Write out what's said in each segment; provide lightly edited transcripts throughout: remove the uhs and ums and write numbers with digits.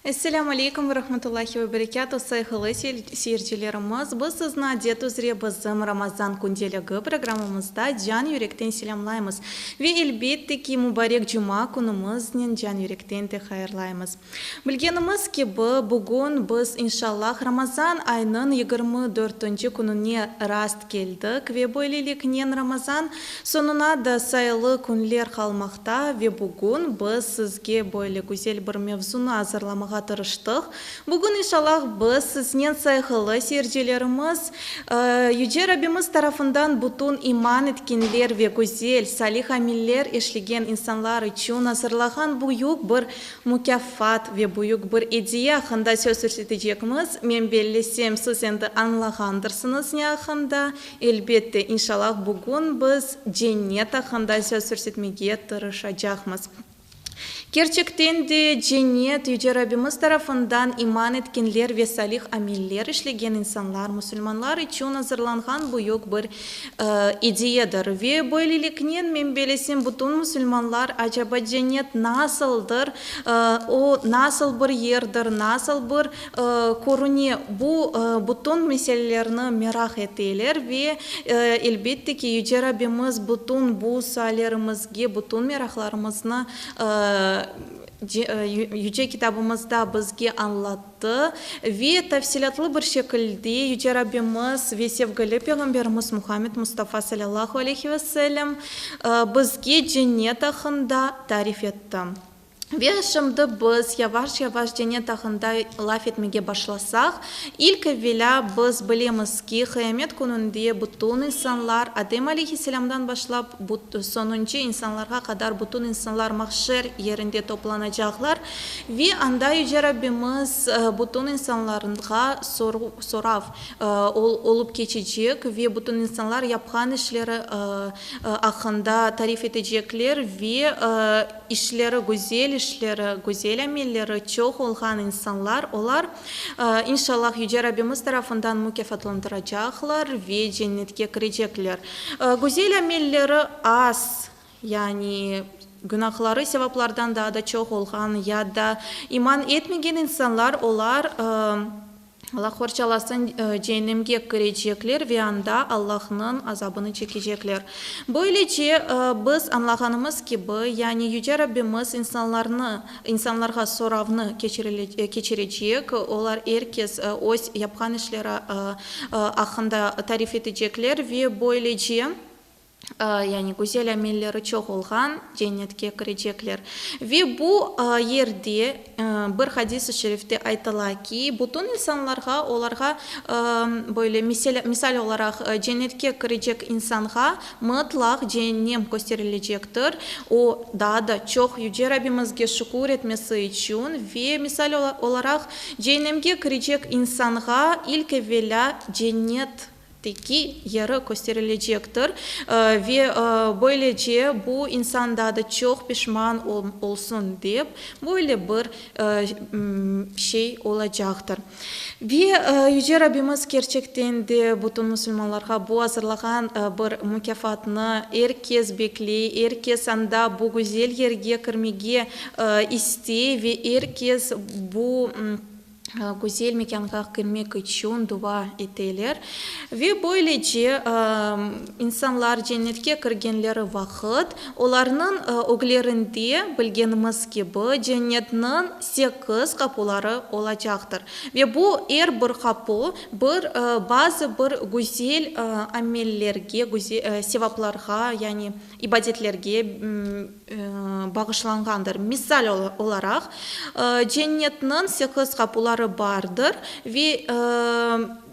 Esselâmu aleykum ve rahmetullahi ve berekâtuh, sayğılı seyircilerimiz! Biz sizni adet üzre bizim Ramazan kündeligi programmamızda can yürekten selâmlaymız ve elbette ki, mubarek cuma künümiznen can yürekten de hayırlaymız. Bilgenimiz kibi, bugün biz, inşallah, Ramazan ayınıñ 24-nci kününe rast keldik ve böyleliknen Ramazan soñuna da sayılı künler qalmaqta ve bugün biz sizge böyle güzel bir mevzunı azırlamağa tırıştıq. Bugün, inşallah, biz siznen, sayğılı seyircilerimiz, Yüce Rabbimiz tarafından bütün iman etkenler ve güzel, salih ameller işlegen insanlar içün azırlağan büyük bir Mukâfat ve büyük bir ediye aqqında söz yürsetecekmiz. Men bellesem, siz endi añlağandırsıñız ne aqqında. Elbette, inşallah, bugün biz cennet aqqında söz yürsetmege tırışacaqmız. Kerçekten de, cennet, Yüce Rabbimiz tarafından iman etkenler ve salih ameller işlegen insanlar, musulmanlar içün azırlanğan büyük bir ediyedir. Ve böyleliknen, men bellesem, bütün musulmanlar, acaba cennet nasıldır, o nasıl bir yerdir, nasıl bir körüne, bu bütün meselelerni meraq eteler ve, elbette ki, Yüce Rabbimiz bütün bu suallerimizge, bütün meraqlarımıznı Yüce Kitabımızda bizge añlattı. Ve tafsilâtlı bir şekilde Yüce Rabbimiz ve sevgili Peyğamberimiz Muhammed Mustafa salâllahu aleyhi ve sellem bizge cennet aqqında tarif etti. Ve şimdi biz yavaş-yavaş cennet aqqında laf etmege başlasaq, ilk evelâ biz bilemiz ki, qıyamet kününde bütün insanlar, Adem aleyhisselâmdan başlap soñuncu insanlarğa qadar bütün insanlar mahşer yerinde toplanacaqlar Ve anda Yüce Rabbimiz bütün insanlarğa sorav olıp keçecek ve bütün insanlar yapqan işleri aqqında tarif etecekler ve işleri, güzel işleri, güzel amelleri çoq olğan insanlar, olar, inşallah, Yüce Rabbimiz tarafından mukâfatlandıracaqlar ve cennetke kirecekler. Güzel amelleri az Yani, günahları sevaplardan daa da çoq olğan ya da iman etmegen insanlar, olar, Allah qorçalasın, ceennemge kirecekler ve anda Allahnıñ azabını çekecekler. Böylece, biz añlağanımız kibi, yani Yüce Rabbimiz insanlarnı, insanlarğa soravnı keçirecek, olar er kes öz yapqan işleri aqqında tarif etecekler ve böylece, yani güzel amelleri çoq olğan, cennetke kirecekler. Ve bu yerde bir hadis-i şerifte aytıla ki, bütün insanlarğa, olarğa böyle misal olaraq, cennetke kirecek insanğa mıtlaq ceennem kösterilecektir, o daa da çoq Yüce Rabbimizge şükür etmesi içün ve misal olaraq, ceennemge kirecek insanğa ilk evelâ cennet Teki yeri kösterilecektir ve böylece bu insan daa da çoq pişman olsun dep, böyle bir şey olacaqtır. Ve Yüce Rabbimiz kerçekten de bütün musulmanlarğa bu azırlağan bir mukâfatnı er kes bekley, er kes anda bu güzel yerge kirmege istey ve er kes bu güzel mekânğa kirmek içün dua eteler. Ve böylece, insanlar cennetke kirgenleri vaqıt, olarnıñ öglerinde, bilgenimiz kibi, cennetniñ sekiz qapuları olacaqtır. Ve bu er bir qapu bir bazı bir güzel amellerge, sevaplarğa, yani ibadetlerge bağışlanğandır. Misal olaraq, Cennetniñ sekiz qapuları bardır ve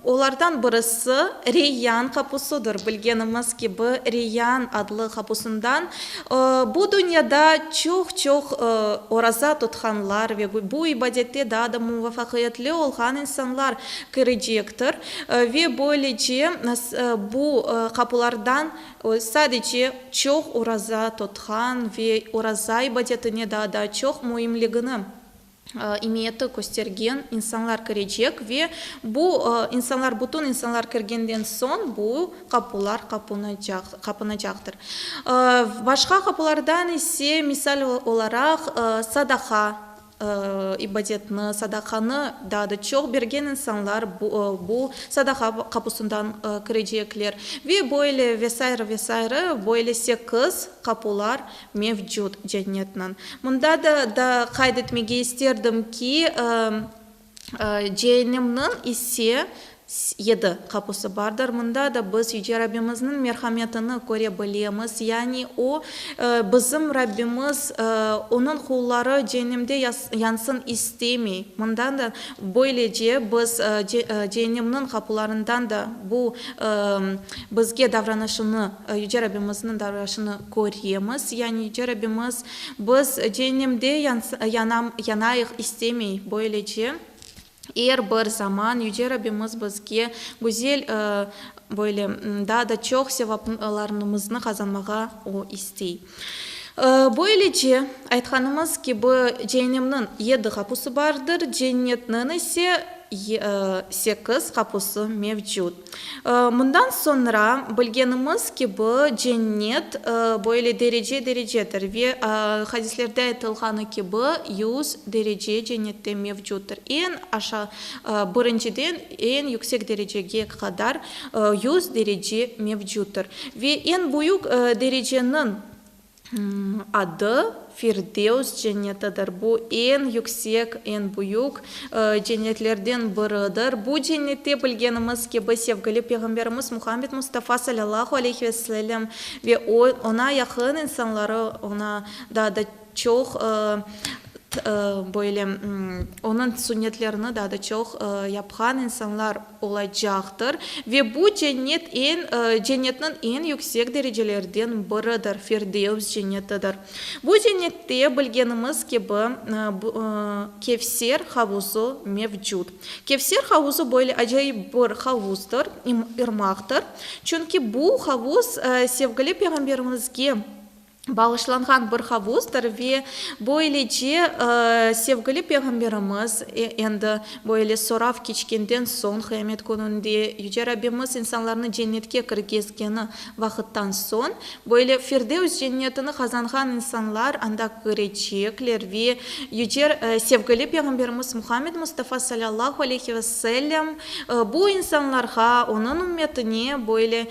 olardan birisi Reyyan qapusıdır. Bilgenimiz kibi, Reyyan adlı qapusından bu dünyada çoq-çoq oraza tutqanlar ve bu ibadette daa da muvafaqiyetli olğan insanlar kirecektir ve böylece bu qapulardan O, sadece çoq oraza tutqan ve oraza ibadetine daa da çoq müimligini, emiyeti köstergen insanlar kirecek ve bu insanlar, bütün insanlar kirgenden soñ bu qapular qapanacaqtır. Başqa qapulardan ise, misal olaraq, sadaqa. İbadetni, sadaqanı daa da çoq bergen insanlar bu sadaqa qapusından kirecekler. Ve böyle ve saire, ve saire, böyle sekiz qapular mevcut cennetniñ. Mında da da qayd etmege isterdim ki, Ceennemniñ ise yedi qapusı bardır. Mında da biz Yüce Rabbimizniñ merhametini köre bilemiz. Yani O, bizim Rabbimiz, Onıñ qulları ceennemde yansın istemey. Mından da böylece biz ceennemniñ qapularından da bu bizge davranışını, Yüce Rabbimizniñ davranışını köremiz. Yani Yüce Rabbimiz biz ceennemde yanayıq istemey. Böylece er bir zaman Yüce Rabbimiz bizge güzel, böyle, daa da çoq sevaplarımıznı qazanmağa O istey. Böylece, aytqanımız kibi, ceennemniñ yedi qapusı bardır, cennetniñ ise sekiz qapusı mevcut. Bundan soñra, bilgenimiz kibi, cennet böyle derece-derecedir ve hadislerde aytılğanı kibi, yüz derece cennette mevcuttır. Eñ aşağı, birinciden eñ yüksek derecege qadar yüz derece mevcuttır. Ve eñ büyük dereceniñ Adı, Firdevs cennetidir. Bu eñ yüksek, eñ büyük cennetlerden biridir. Bu cennette, bilgenimiz kibi, sevgili Peyğamberimiz Muhammed Mustafa salâllahu aleyhi ve sellem ve o, oña yaqın insanları, oña daa da çoq böyle onıñ sünnetlerini daa da çoq yapqan insanlar olacaqtır. Ve bu cennet eñ, cennetniñ eñ yüksek derecelerden biridir, Firdevs cennetidir. Bu cennette, bilgenimiz kibi, Kevser havuzu mevcut. Kevser havuzu böyle acayip bir havuzdır, irmaqtır. Çünki bu havuz sevgili Peyğamberimizge bağışlanğan bir havuzdır ve böylece sevgili Peyğamberimiz endi böyle sorav keçkenden soñ, Qıyamet kününde Yüce Rabbimiz insanlarnı cennetke kirgizgeni vaqıttan soñ, böyle Firdevs cennetini qazanğan insanlar anda kirecekler ve Yüce sevgili Peyğamberimiz Muhammed Mustafa salâllahu aleyhi ve sellem bu insanlarğa, onıñ ümmetine böyle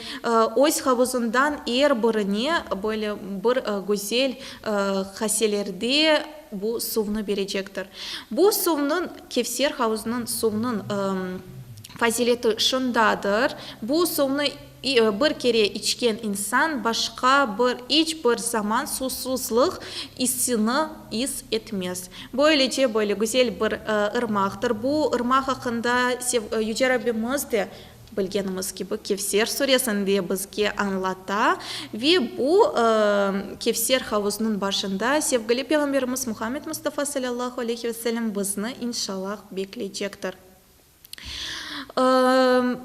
Öz havuzından er birine böyle bir güzel kaselerde bu suvnı berecektir. Bu suvnıñ, Kevser havuzınıñ suvnıñ fazileti şundadır, bu suvnı bir kere içken insan başqa bir iç bir zaman susuzlıq issini is etmez. Böylece, böyle güzel bir ırmaqtır. Bu ırmaq aqqında Yüce Rabbimiz de Bilgenimiz kibi, Kevser suresinde bizge añlata ve bu Kevser havuzınıñ başında sevgili Peyğamberimiz Muhammed Mustafa salâllahu aleyhi ve sellem bizni inşallah bekleycektir.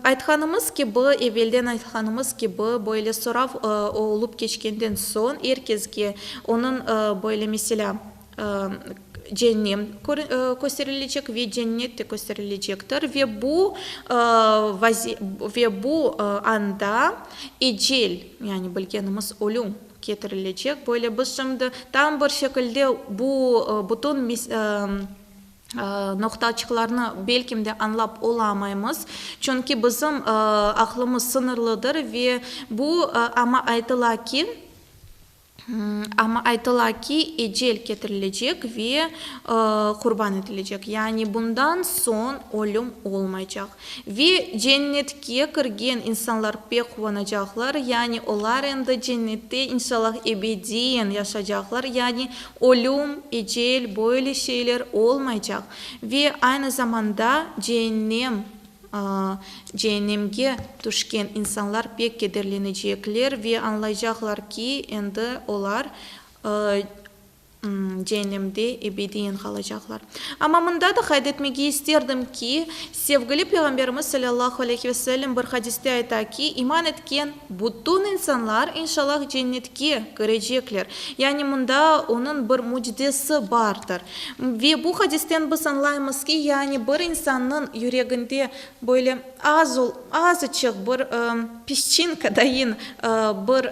Aytqanımız kibi, evelden aytqanımız kibi, böyle sorav olıp keçkenden soñ er kesge onıñ böyle meselâ, Cennem kösterilecek ve cennet de kösterilecektir ve bu ve bu anda ecel, yani bilgenimiz ölüm ketirilecek. Böyle biz şimdi tam bir şekilde bu bütün noqtaçıqlarnı belkim de añlap olamaymız, çünki bizim aqlımız sıñırlıdır ve bu amma aytıla ki, Amma aytıla ki, ecel ketirilecek ve qurban etilecek, yani bundan soñ ölüm olmaycaq. Ve cennetke kirgen insanlar pek quvanacaqlar, yani olar endi cennette, inşallah, ebediyen yaşacaqlar, yani ölüm, ecel, böyle şeyler olmaycaq. Ve aynı zamanda ceennem. Ceennemge tüşken insanlar pek kederlenecekler ve añlaycaqlar ki, endi olar ceennemde ebediyen qalacaqlar. Amma mında da qayd etmege isterdim ki, sevgili Peyğamberimiz salâllahu aleyhi ve sellem bir hadiste ayta ki, iman etken bütün insanlar inşallah cennetke kirecekler. Yani mında onıñ bir mücdesi bardır. Ve bu hadisten biz añlaymız ki, yani bir insannıñ yüreginde böyle az azıçıq bir pisçinka dayın bir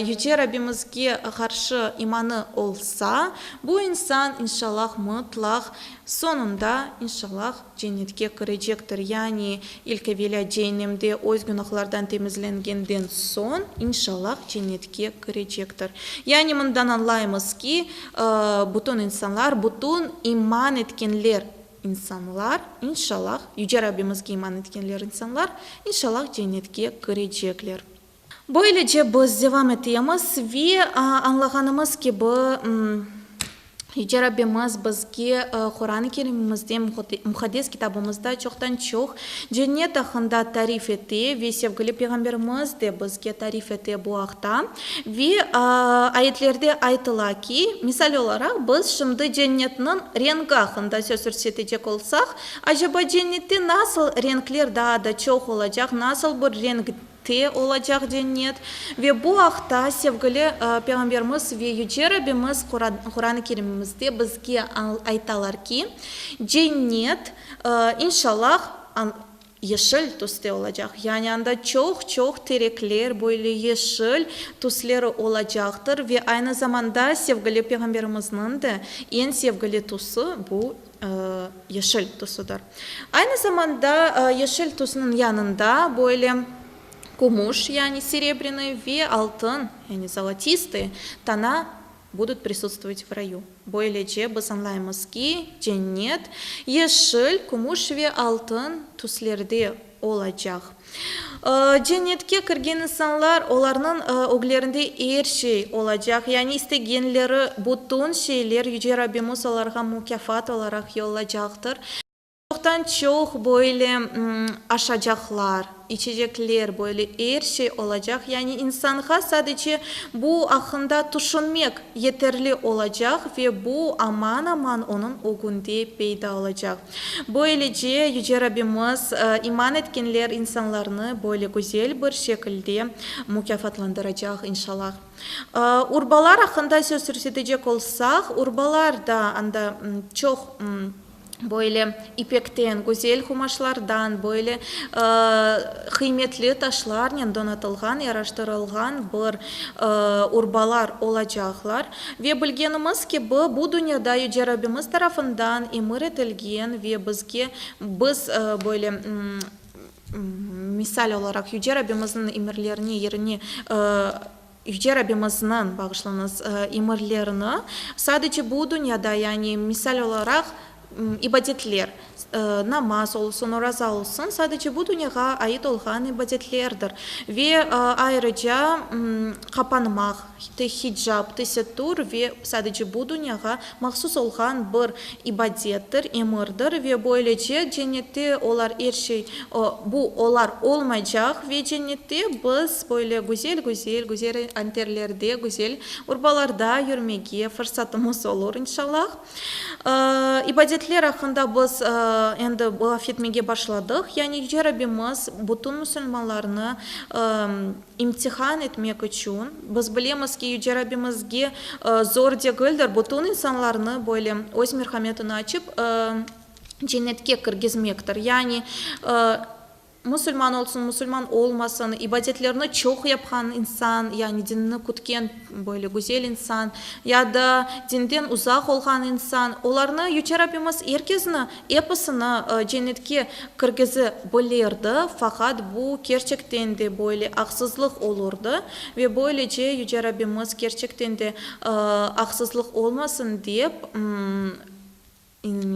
Yüce Rabbimizge qarşı imanı olsa, Bu insan, inşallah, mıtlaq soñunda, inşallah, cennetke kirecektir. Yani, ilk evelâ ceennemde öz günahlardan temizlengenden soñ, inşallah, cennetke kirecektir. Yani, mından añlaymız ki, bütün insanlar, bütün iman etkenler insanlar, inşallah, Yüce Rabbimizge iman etkenler insanlar, inşallah, cennetke kirecekler. Böylece biz devam etemiz ve añlağanımız kibi, Yüce Rabbimiz bizge Quran-ı Kerimimizde, Muqaddes Kitabımızda çoqtan-çoq cennet aqqında tarif ete ve sevgili Peyğamberimiz de bizge tarif ete bu aqta. Ve ayetlerde aytıla ki, misal olaraq, biz şimdi cennetniñ rengi aqqında söz yürsetecek olsaq, acaba cennette nasıl renkler daa da çoq olacaq, nasıl bir renk te olacaq cennet. Ve bu aqta sevgili Peyğamberimiz ve Yüce Rabbimiz Quran-ı Kerimimizde bizge aytalar ki, cennet, inşallah, yeşil tüste olacaq. Yani anda çoq-çoq terekler, böyle yeşil tüsleri olacaqtır. Ve aynı zamanda sevgili Peyğamberimizniñ de eñ sevgili tüsü bu yeşil tüsüdir. Aynı zamanda yeşil tüsniñ yanında böyle kümüş, yani serebrânıy, ve altın, yani zolotistıy, tona budut prisutstvovat v rayu. Böylece biz añlaymız ki, cennet yeşil, kümüş ve altın tüslerde olacaq. Cennetke kirgen insanlar, olarnıñ öglerinde er şey olacaq, yani istegenleri bütün şeyler Yüce Rabbimiz olarğa mukâfat olaraq yollacaqtır. Çoqtan-çoq böyle aşacaqlar, içecekler, böyle er şey olacaq. Yani insanğa sadece bu aqqında tüşünmek yeterli olacaq ve bu aman-aman onıñ ögünde peyda olacaq. Böylece, Yüce Rabbimiz iman etkenler insanlarnı böyle güzel bir şekilde mukâfatlandıracaq, inşallah. Urbalar aqqında söz yürsetecek olsaq, urbalar da anda çoq böyle ipekten, güzel qumaşlardan, böyle qıymetli taşlarnen donatılğan, yaraştırılğan bir urbalar olacaqlar. Ve bilgenimiz kibi, bu dünyada Yüce Rabbimiz tarafından emir etilgen ve bizge, biz böyle misal olaraq Yüce Rabbimizniñ emirlerini yerine Yüce Rabbimizniñ, bağışlañız, emirlerini sadece bu dünyada, yani misal olaraq ibadetler, namaz olsun, oraza olsun, sadece bu dünyağa ait olğan ibadetlerdir. Ve ayrıca qapanmaq, hicap, tesettur ve sadece bu dünyağa mahsus olğan bir ibadettir, emirdir ve böylece cennette olar er şey, bu olar olmaycaq ve cennette biz böyle güzel-güzel, güzel anterlerde, güzel urbalarda yürmege fırsatımız olur, inşallah. İbadetler aqqında biz endi laf etmege başladıq. Yani Yüce Rabbimiz bütün musulmanlarnı imtihan etmek içün, biz bilemiz ki, Yüce Rabbimizge zor degildir bütün insanlarnı böyle öz merhametini açıp cennetke kirgizmektir. Yani Musulman olsun, musulman olmasın, ibadetlerni çoq yapqan insan, yani dinni kütken böyle güzel insan, ya da dinden uzaq olğan insan, olarnı Yüce Rabbimiz er kezni, episini cennetke kirgize bilirdi, faqat bu kerçekten de böyle aqsızlıq olurdı ve böylece Yüce Rabbimiz kerçekten de aqsızlıq olmasın dep,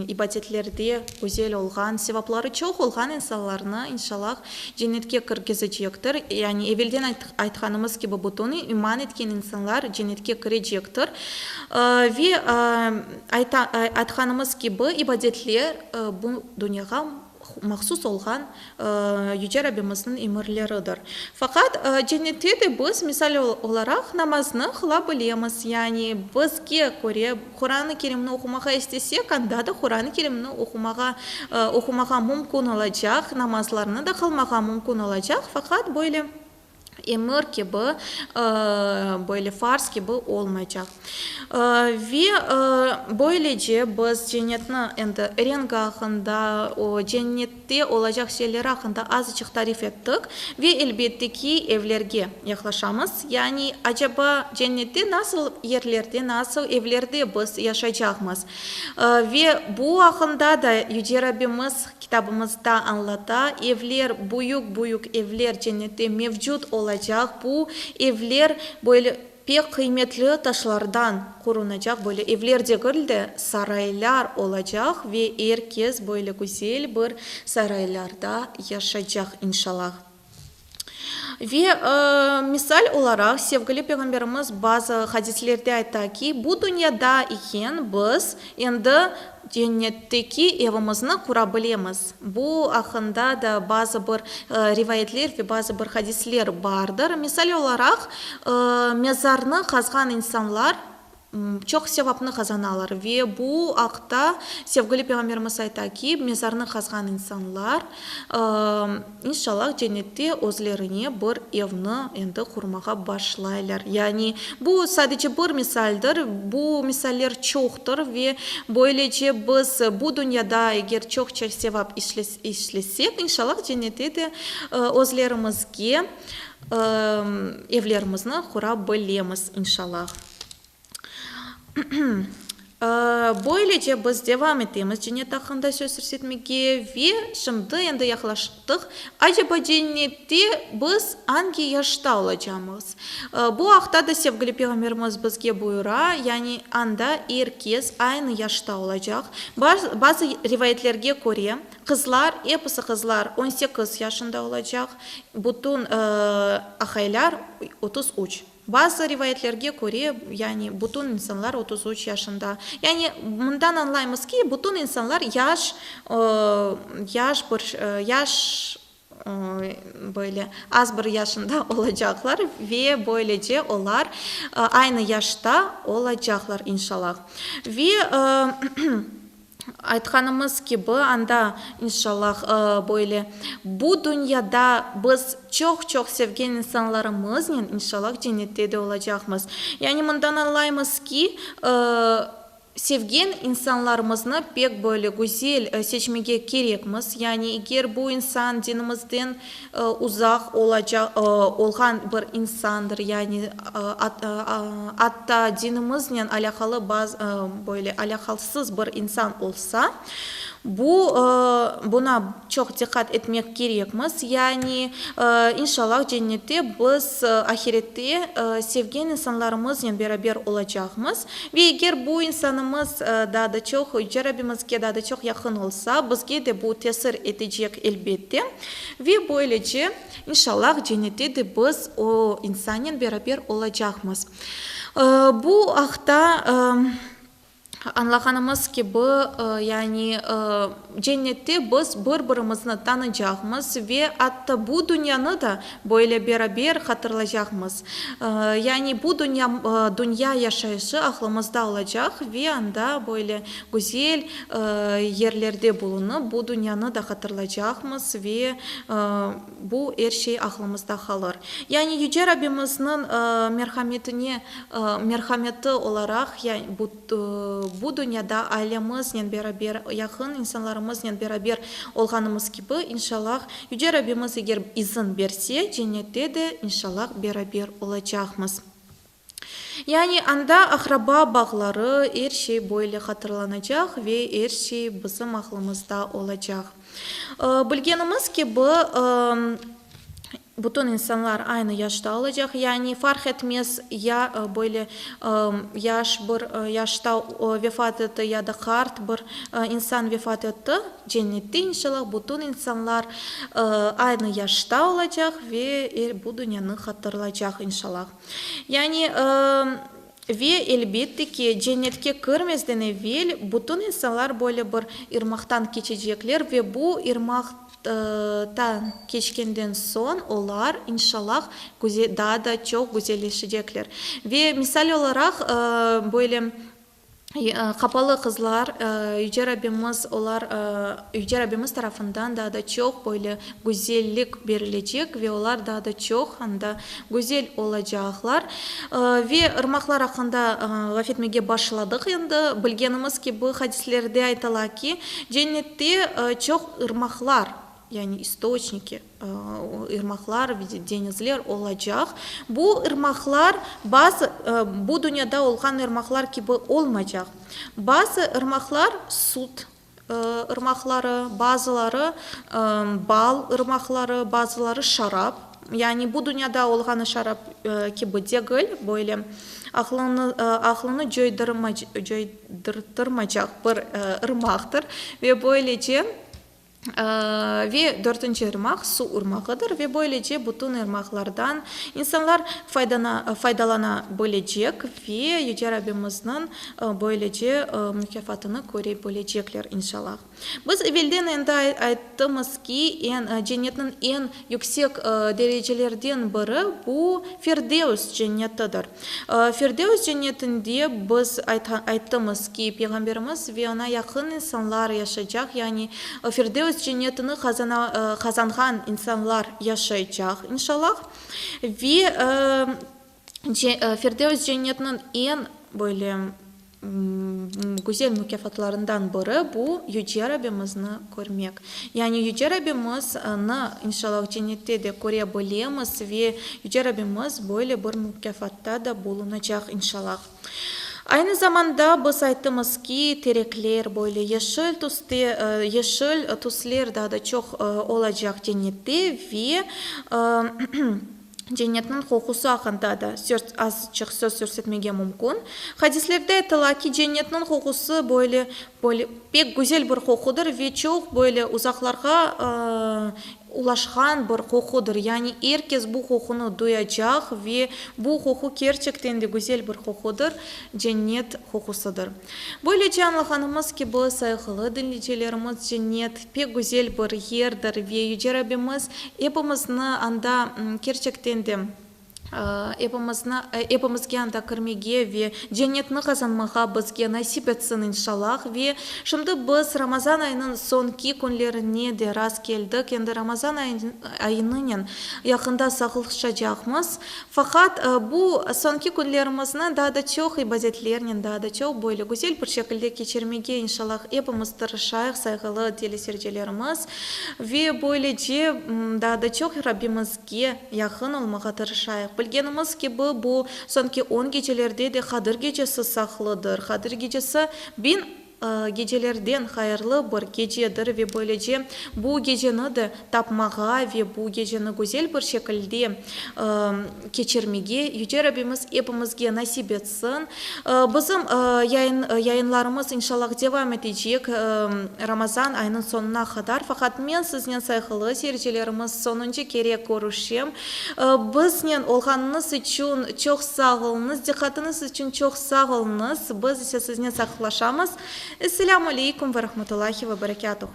İbadetlerde güzel olğan, sevapları çoq olğan insanlarnı, inşallah, cennetke kirgizecektir. Yani evelden aytqanımız kibi, bütün iman etken insanlar cennetke kirecektir. Ve aytqanımız kibi, ibadetler bu dünyağa mahsus olğan Yüce Rabbimizniñ emirleridir. Faqat cennette de biz, misal olaraq, namaznı qıla bilemiz. Yani bizge köre, Quran-ı Kerimni oqumağa istesek, anda da Quran-ı Kerimni oqumağa oqumağa mümkün olacaq, namazlarnı da qılmağa mümkün olacaq, faqat böyle. Emir kibi, böyle farz kibi olmaycaq. Ve böylece biz cennetni endi rengi aqqında, o cennette olacaq şeyler aqqında azıçıq tarif ettik. Ve elbette ki, evlerge yaqlaşamız. Yani, acaba cennette nasıl yerlerde, nasıl evlerde biz yaşaycaqmız? Ve bu aqqında da Yüce Rabbimiz Kitabımızda añlata, evler, büyük-büyük evler cennette mevcut olacaq, bu evler böyle pek qıymetli taşlardan qurunacaq, böyle evler degil de, saraylar olacaq ve er kes böyle güzel bir saraylarda yaşaycaq, inşallah. Ve, misal olaraq, sevgili Peyğamberimiz bazı hadislerde ayta ki, bu dünyada iken biz endi cennetteki evimizni qura bilemiz. Bu aqqında da bazı bir rivayetler ve bazı bir hadisler bardır. Misal olaraq, mezarnı qazğan insanlar Çoq sevapnı qazanalar ve bu aqta sevgili Peyğamberimiz ayta ki, mezarnı qazğan insanlar, inşallah, cennette özlerine bir evni endi qurmağa başlaylar. Yani, bu sadece bir misaldir, bu misaller çoqtır ve böylece biz bu dünyada eger çoqça sevap işlesek, inşallah, cennette de özlerimizge evlerimizni qura bilemiz, inşallah. Böylece biz devam etemiz cennet aqqında söz yürsetmege ve şimdi endi yaqlaştıq, acaba cennette biz angi yaşta olacamız? Bu aqta da sevgili Peyğamberimiz bizge buyura, yani anda er kes aynı yaşta olacaq. Bazı rivayetlerge köre, qızlar, episi qızlar 18 yaşında olacaq, bütün aqaylar 33. Bazı rivayetlerge köre, yani bütün insanlar 33 yaşında. Yani mından añlaymız ki, bütün insanlar yaş, yaş bir, yaş, böyle az bir yaşında olacaqlar ve böylece olar aynı yaşta olacaqlar, inşallah. Ve Aytqanımız kibi, anda, inşallah, böyle bu dünyada biz çoq-çoq sevgen insanlarımıznen, inşallah, cennette de olacaqmız. Yani mından añlaymız ki, sevgen insanlarımıznı pek böyle güzel seçmege kerekmiz. Yani eger bu insan dinimizden uzaq olacaq, olğan bir insandır, yani atta dinimiznen alâqalı bazı, böyle alâqasız bir insan olsa, bu, buna çoq diqqat etmek kerekmiz. Yani, inşallah, cennette biz ahirette sevgen insanlarımıznen beraber olacaqmız. Ve eger bu insanımız daa da çoq Yüce Rabbimizge daa da çoq yaqın olsa, bizge de bu tesir etecek, elbette. Ve böylece, inşallah, cennette de biz o insannen beraber olacaqmız. Bu aqta añlağanımız kibi, yani cennette biz bir-birimizni tanıycaqmız ve atta bu dünyanı da böyle beraber hatırlaycaqmız. Yani bu dünya, dünya yaşayışı aqlımızda olacaq ve anda böyle güzel yerlerde bulunıp, bu dünyanı da hatırlaycaqmız ve bu er şey aqlımızda qalır. Yani Yüce Rabbimizniñ merhametine, merhameti olaraq, bu dünyada ailemiznen beraber, yaqın insanlarımıznen beraber olğanımız kibi, inşallah, Yüce Rabbimiz eger izin berse, cennette de, inşallah, beraber olacaqmız. Yani anda aqraba bağları, er şey böyle hatırlanacaq ve er şey bizim aqlımızda olacaq. Bilgenimiz kibi, bütün insanlar aynı yaşta olacaq, yani farq etmez, ya böyle yaş bir yaşta vefat etti, ya da qart bir insan vefat etti, cennette, inşallah, bütün insanlar aynı yaşta olacaq ve bu dünyanı hatırlaycaq, inşallah. Yani, ve, elbette ki, cennetke kirmezden evel bütün insanlar böyle bir irmaqtan keçecekler ve bu irmaqtan keçkenden soñ olar, inşallah, daa da çoq güzelleşecekler. Ve, misal olaraq, böyle. Qapalı qızlar, Yüce Rabbimiz olar, Yüce Rabbimiz tarafından daa da çoq böyle güzellik berilecek ve olar daa da çoq anda güzel olacaqlar. Ve ırmaqlar aqqında laf etmege başladıq endi. Bilgenimiz kibi, hadislerde aytıla ki, cennette çoq ırmaqlar, yani istoçniki, irmaqlar ve deñizler olacaq. Bu irmaqlar bazı bu dünyada olğan irmaqlar kibi olmaycaq. Bazı irmaqlar süt irmaqları, bazıları bal irmaqları, bazıları şarap, yani bu dünyada olğanı şarap kibi degil, böyle aqlıñı aqlıñı coydırtırmaycaq bir irmaqtır ve böylece Ve dörtünci irmaq, suv irmağıdır, ve böylece bütün irmaqlardan insanlar faydalana bilecek ve Yüce Rabbimizniñ böylece mukâfatını köre bilecekler, inşallah. Biz evelden endi ayttımız ki, eñ, cennetniñ eñ yüksek derecelerden biri bu Firdevs cennetidir. Firdevs cennetinde biz ayttımız ki, Peyğamberimiz ve oña yaqın insanlar yaşaycaq, yani Firdevs cennetini qazanğan insanlar yaşaycaq, inşallah. Ve Firdevs cennetiniñ eñ böyle Güzel mukâfatlarından biri, bu, Yüce Rabbimizni körmek. Yani Yüce Rabbimizni, inşallah, cennette de köre bilemiz ve Yüce Rabbimiz böyle bir mukâfatta da bulunacaq, inşallah. Aynı zamanda biz ayttımız ki, terekler böyle yeşil tüste, yeşil tüsler daa da çoq olacaq cennette ve Cennetniñ qoqusı aqqında da azçıq söz yürsetmege mümkün. Hadislerde aytıla ki, cennetniñ qoqusı böyle, böyle pek güzel bir qoqudır ve çoq böyle uzaqlarğa ulaşqan bir qoqudır. Yani er kes bu qoqunı duyacaq ve bu qoqu kerçekten de güzel bir qoqudır, cennet qoqusıdır. Böylece añlağanımız kibi, sayğılı diñleyicilerimiz, cennet, pek güzel bir yerdir ve Yüce Rabbimiz epimizni anda kerçekten de epimizni, epimizge anda kirmege ve cennetni qazanmağa bizge nasip etsin, inşallah. Ve şimdi biz Ramazan ayınıñ soñki künlerine de rast keldik, endi Ramazan ayınınen yaqında sağılışacaqmız. Faqat bu soñki künlerimizni daa da çoq ibadetlernen, daa da çoq böyle güzel bir şekilde keçirmege inşallah epimiz tırışayıq, sayğılı teleseyircilerimiz, ve böylece daa da çoq Rabbimizge yaqın olmağa tırışayıq. Bilgenimiz kibi, bu soñki on gecelerde de Qadir gecesi saqlıdır. Qadir gecesi biñ Gecelerden hayırlı bir gecedir ve böylece bu geceni de tapmağa ve bu geceni güzel bir şekilde keçirmege Yüce Rabbimiz epimizge nasip etsin. Bizim yayınlarımız inşallah devam etecek Ramazan ayınıñ soñuna qadar. Faqat men siznen sayğılı seyircilerimiz soñunca kere körüşem. Biznen olğanıñız içün çoq sağ oluñız, diqqatıñız içün çoq sağ oluñız. Biz ise siznen sağlıqlaşamız. Esselâmu aleykum ve rahmetullahi ve berekâtuh.